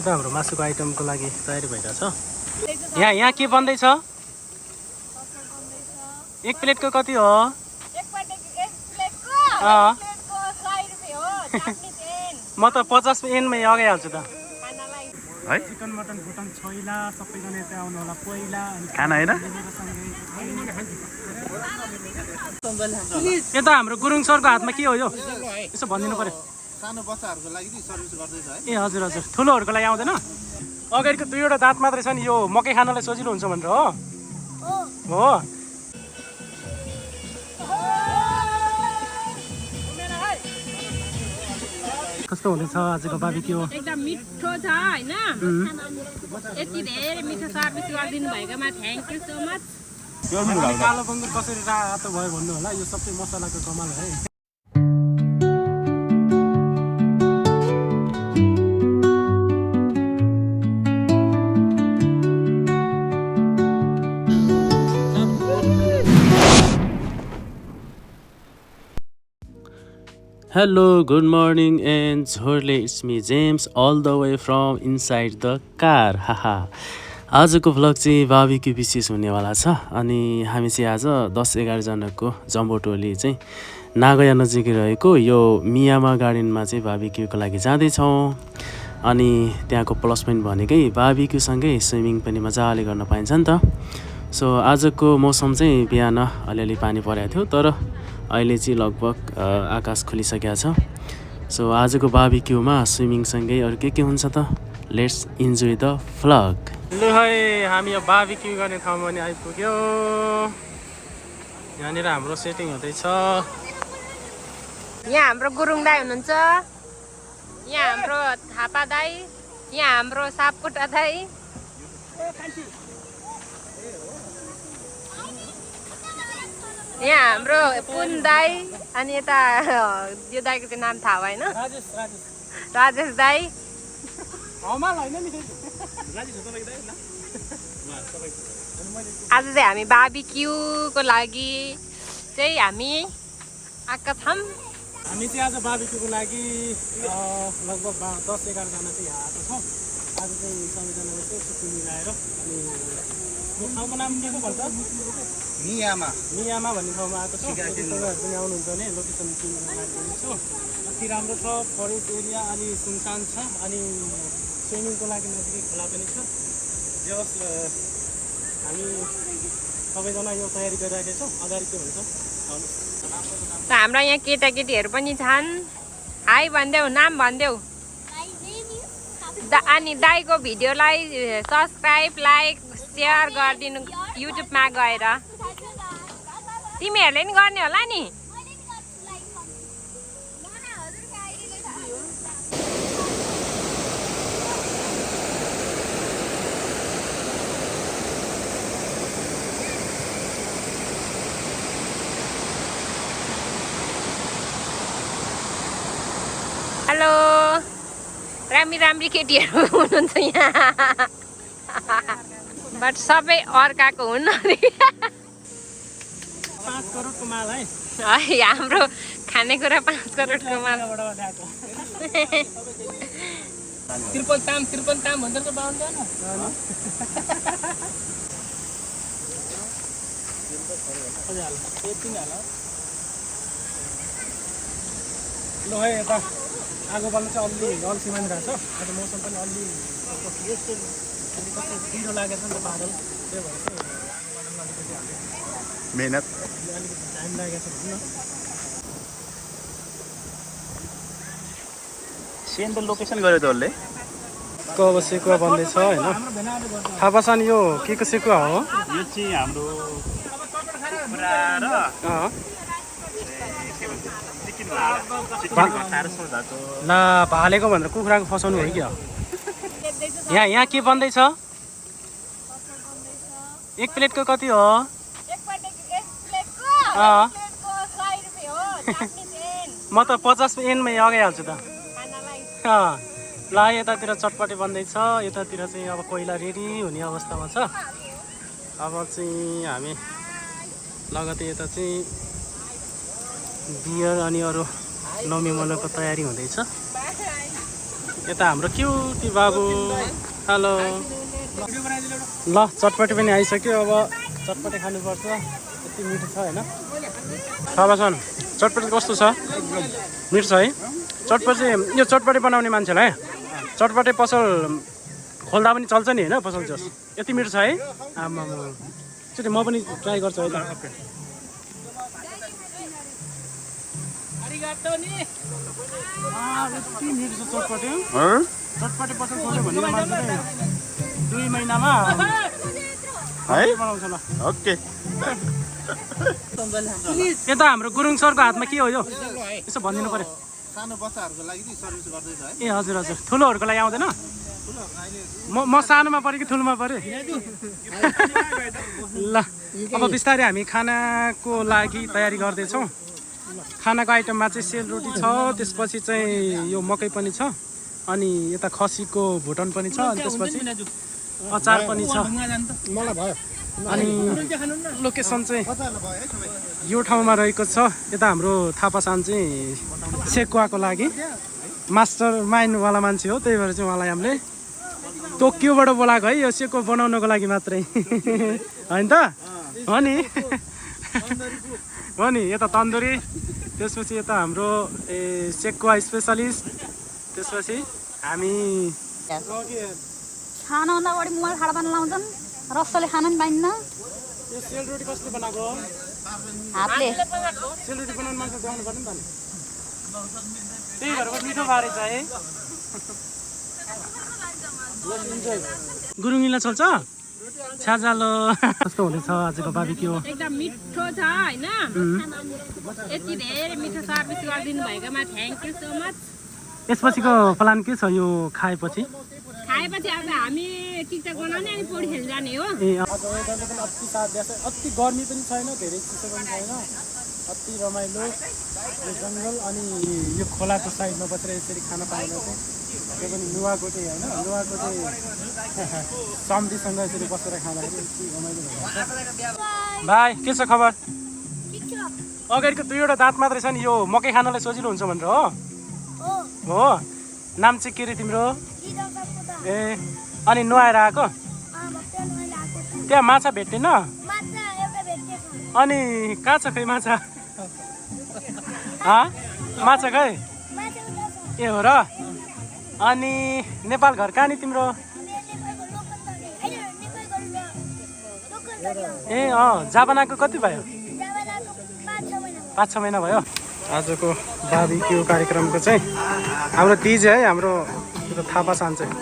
यता हाम्रो मासुको आइटमको लागि तयारी भइरहेछ। यहाँ के बन्दैछ? एक प्लेटको कति हो? म त 50 एनमै अगाइहाल्छु त है। चिकन मटन भुटन छोइला सबैजना यता आउनु होला पहिला खाना हैन? यता हाम्रो गुरुङ सरको हातमा के हो यो? यसो भनिदिनु पर्यो। सानो बच्चाहरूको लागि नि सर्भिस गर्दैछ है। ए हजुर हजुर, ठुलोहरूको लागि आउँदैन? अगाडिको 2वटा दाँत मात्रै छ नि, यो मकै खानलाई सजिलो हुन्छ भनेर हो? हो। कस्तो हुँदैछ आजको बारबिक्यू? एकदम मिठो छ हैन? यति धेरै मिठो सर्भिस गरिदिनु भएकोमा थ्याङ्क यू सो मच। कालो बङ्गुर कसरी रातो भयो भन्नु होला, यो सबै मसलाको कमाल है। Hello, good morning and Zhorle, it's me James all the way from inside the car. हाहा, आजको भ्लग चाहिँ बारबिक्यू विशेष हुनेवाला छ। अनि हामी चाहिँ आज 10-11 जनाको जम्बो टोली चाहिँ नागया नजिकै रहेको यो मियामा गार्डनमा चाहिँ बारबिक्यूको लागि जाँदैछौँ। अनि त्यहाँको प्लस पोइन्ट भनेकै बारबिक्यूसँगै स्विमिङ पनि मजाले गर्न पाइन्छ नि त। सो आजको मौसम चाहिँ बिहान अलिअलि पानी परेको थियो, तर अहिले चाहिँ लगभग आकाश खुलिसकेको छ। सो आजको बारबिक्यूमा स्विमिङसँगै अरू के हुन्छ त? Let's enjoy the vlog. ल है, हामी यो बारबिक्यू गर्ने ठाउँमा पनि आइपुग्यो। यहाँनिर हाम्रो सेटिङ हुँदैछ। यहाँ हाम्रो गुरुङ दाई हुनुहुन्छ, यहाँ हाम्रो थापा दाई, यहाँ हाम्रो सापकोटा दाई, यहाँ हाम्रो पुन दाई, अनि यता यो दाईको चाहिँ नाम थाहा भएन, राजेश दाई। आज चाहिँ हामी बारबिक्यूको लागि चाहिँ हामी आएका छौँ। हामी चाहिँ आज बारबिक्यूको लागि लगभग 10-11 जना चाहिँ यहाँ आएको छौँ। आज चाहिँ सबैजनाले चाहिँ छुट्टी मिलाएर अनि यो ठाउँको नाम के भन्छ? मियामा भन्ने ठाउँमा आएको छौँ। तपाईँहरू पनि आउनुहुन्छ भने लोकेसन दिन्छु। कति राम्रो छ, फरेस्ट एरिया अलि सुनसान छ, अनि स्विमिङको लागि नजिकै खोला पनि छ। जे होस्, हामी सबैजना यो तयारी गरिरहेका छौँ। अगाडि के हुन्छ हाम्रा यहाँ केटाकेटीहरू पनि छन्। हाई भनिदेऊ, नाम भनिदेऊ। अनि दाईको भिडियोलाई सब्सक्राइब, लाइक, सेयर गरिदिनु युट्युबमा गएर। तिमीहरूले नि गर्ने होला नि। हेलो, राम्री केटीहरू हुनुहुन्छ यहाँ, बट सबै अर्काको हुन्। 5 करोडको माल है। हाम्रो खानेकुरा 5 करोडको माल। त्रिपल ताम भन्छ त बाहुन। ल है, यता आगो बाल्नु चाहिँ अलि अल्छी मानिरहेको छ। आज मौसम पनि अलि कस्तो ढिलो लागेको छ नि त बादल, त्यही भएर चाहिँ अलिकति मेहनत अलिकति टाइम लागेको छ भनौँ न। सेन त लोकेसन गर्यो त उसले। अब सेकुवा बन्दैछ होइन। थाहा पाछ नि यो के को सेकुवा हो? यो चाहिँ हाम्रो कुखुरा र ला भालेको भनेर कुखुराको फसाउनु हो क्या? यहाँ के बन्दैछ? एक प्लेटको कति हो? म त 50 एनमै अगाइहाल्छु त। ल यतातिर चटपटे बन्दैछ, यतातिर चाहिँ अब कोइला रेडी हुने अवस्थामा छ। अब चाहिँ हामी लगतै यता चाहिँ बियर अनि अरू नमिमलोको तयारी हुँदैछ। यता हाम्रो क्युटी बाबु हेलो ल चटपटी पनि आइसक्यो अब चटपटी खानुपर्छ यति मिठो छ होइन थापासन चटपटी कस्तो छ मिठो छ है चटपटी यो चटपटी बनाउने मान्छेलाई चटपटी पसल खोल्दा पनि चल्छ नि होइन पसल जस यति मिठो छ है आमा एकचोटि म पनि ट्राई गर्छु है त यति मिठो छ चटपटी चटपटी पसल खोल्यो भने मान्छेले 2 महिनामा है बनाउँछ ल ओके यता हाम्रो गुरुङ सरको हातमा के हो यो यसो भनिदिनु पर्यो सानो बच्चाहरूको लागि नि सर्भिस गर्दैछ है ए हजुर हजुर ठुलोहरूको लागि आउँदैन म सानोमा पऱ्यो कि ठुलोमा पऱ्यो ल अब बिस्तारै हामी खानाको लागि तयारी गर्दैछौँ खानाको आइटममा चाहिँ सेलरोटी छ त्यसपछि चाहिँ यो मकै पनि छ अनि यता खसीको भुटन पनि छ अनि त्यसपछि अचार पनि छ मलाई भयो अनि लोकेसन चाहिँ यो ठाउँमा रहेको छ यता हाम्रो थापासान चाहिँ सेकुवाको लागि मास्टर माइन्डवाला मान्छे हो त्यही भएर चाहिँ उहाँलाई हामीले टोकियोबाट बोलाएको है यो सेकुवा बनाउनको लागि मात्रै होइन त हो नि हो नि यता तन्दुरी त्यसपछि यता हाम्रो सेकुवा स्पेसलिस्ट त्यसपछि हामी खानाभन्दा बढी मोबाइल खाडा पानी लाउँछन् रसले खान पनि पाइन्न यो सेलरोटी कसले बनाएको हातले सेलरोटी बनाउनु मान्छे देखाउनु पर्ने नि त त्यही भएर मिठो पारे चाहिँ गुरुङीलाई चल्छ छ्याजालो कस्तो हुँदैछ आजको बाबिक्यू एकदम मिठो छ होइन यति धेरै मिठो सर्भिस गरिदिनु भएकोमा थ्याङ्क यू सो मच यसपछिको प्लान के छ यो खाएपछि खाएपछि अब हामी टिकटक बनाउने अनि पौडी खेल्न जाने हो ए आज वेदरले पनि अति साथ अति गर्मी पनि छैन धेरै चिसो पनि छैन अति रमाइलो यो जङ्गल अनि यो खोलाको साइडमा बसेर यसरी खान पाउँदा चाहिँ त्यो पनि नुवाकोटे होइन नुवाकोटे सम्धीसँग यसरी बसेर खाँदाखेरि यति रमाइलो भइरहेको भाइ के छ खबर अगाडिको 2वटा दाँत मात्रै छ नि यो मकै खानलाई सजिलो हुन्छ भनेर हो नाम चाहिँ के रे तिम्रो ए अनि नुहाएर आएको त्यहाँ माछा भेट्टेन अनि कहाँ छ खै माछा माछा खै ए हो र अनि नेपाल घर कहाँ नि तिम्रो ए जापानाको कति भयो 5-6 महिना भयो आजको बाबिक्यू कार्यक्रमको चाहिँ हाम्रो तिज है हाम्रो थापा सान चाहिँ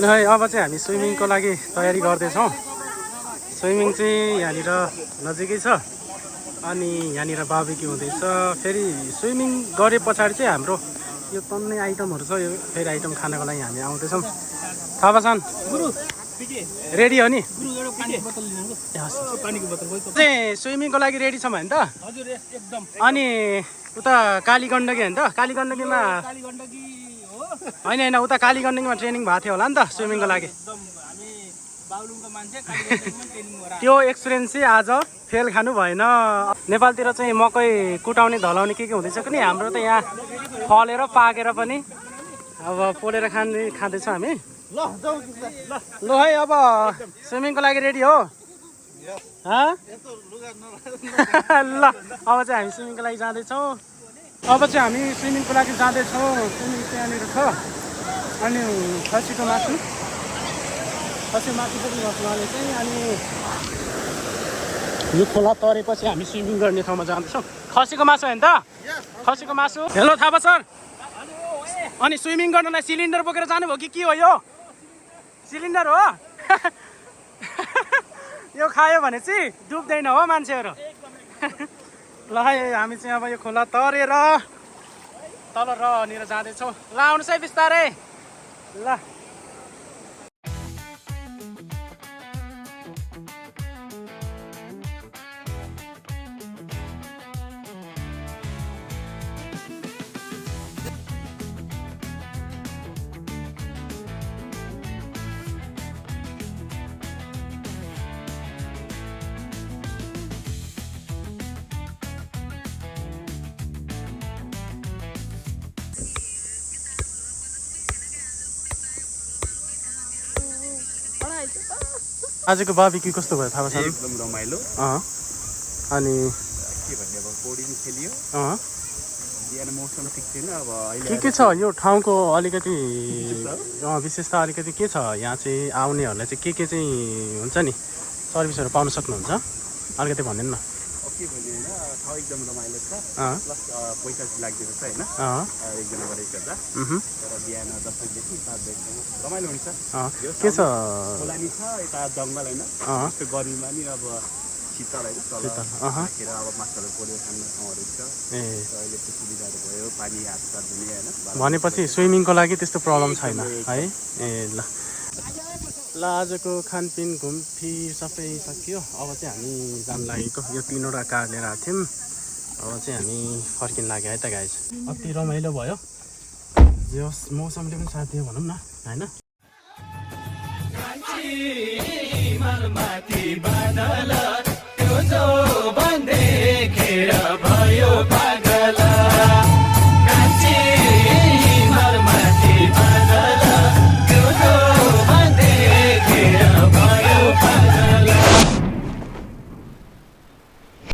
ल है अब चाहिँ हामी स्विमिङको लागि तयारी गर्दैछौँ स्विमिङ चाहिँ यहाँनिर नजिकै छ अनि यहाँनिर बाबिक्यू हुँदैछ फेरि स्विमिङ गरे पछाडि चाहिँ हाम्रो यो तन्ने आइटमहरू छ यो फेरि आइटम खानको लागि हामी आउँदैछौँ थापासान रेडी हो नि चाहिँ स्विमिङको लागि रेडी छ भने त अनि उता काली गण्डकी होइन त काली गण्डकीमा होइन उता काली गण्डकीमा ट्रेनिङ भएको थियो होला नि त स्विमिङको लागि त्यो एक्सपिरियन्स चाहिँ आज फेल खानु भएन नेपालतिर चाहिँ मकै कुटाउने धलाउने के हुँदैछ कि नि हाम्रो त यहाँ फलेर पाकेर पनि अब पोलेर खाँदैछौँ हामी ल है अब स्विमिङको लागि रेडी हो ल अब चाहिँ हामी स्विमिङको लागि जाँदैछौँ अब चाहिँ हामी स्विमिङको लागि जाँदैछौँ स्विमिङ त्यहाँनिर छ अनि खसीको मासु खसी मासु पनि गर्छु उहाँले चाहिँ अनि यो खोला तरेपछि हामी स्विमिङ गर्ने ठाउँमा जाँदैछौँ खसीको मासु होइन त खसीको मासु हेलो थापा सर अनि स्विमिङ गर्नलाई सिलिन्डर बोकेर जानुभयो कि के हो यो सिलिन्डर हो यो खायो भने चाहिँ डुब्दैन हो मान्छेहरू ल है हामी चाहिँ अब यो खोला तरेर तल रनिर जाँदैछौँ ल आउनुहोस् है बिस्तारै ल आजको बार्बिक्यू कस्तो भयो थाहा छ एकदम रमाइलो अनि के भन्ने अब पौडी खेलियो बिहान मौसम ठिक थिएन अब अहिले के छ यो ठाउँको अलिकति विशेषता अलिकति के छ यहाँ चाहिँ आउनेहरूलाई चाहिँ के चाहिँ हुन्छ नि सर्भिसहरू पाउन सक्नुहुन्छ अलिकति भनिदिनु न के भन्ने होइन ठाउँ एकदम रमाइलो छ प्लस पैसा चाहिँ लाग्दैन छ होइन एकजना गरेको गर्दा तर बिहान 10 बजेदेखि 7 बजीसम्म रमाइलो हुन्छ के छ खोलानी छ यता जङ्गल होइन यस्तो गर्मीमा नि अब शीतल होइन तल राखेर अब माछाहरू पोलेर खाने ठाउँहरू छ अहिले त्यो सुविधाहरू भयो पानी हातसाथ धुने होइन भनेपछि स्विमिङको लागि त्यस्तो प्रब्लम छैन है ए ल ल आजको खानपिन घुमफिर सबै सकियो अब चाहिँ हामी जान लागेको यो 3वटा कार लिएर आएको थियौँ अब चाहिँ हामी फर्किन लाग्यो है त गाइज अति रमाइलो भयो जस मौसमले पनि साथ दियो भनौँ न होइन भयो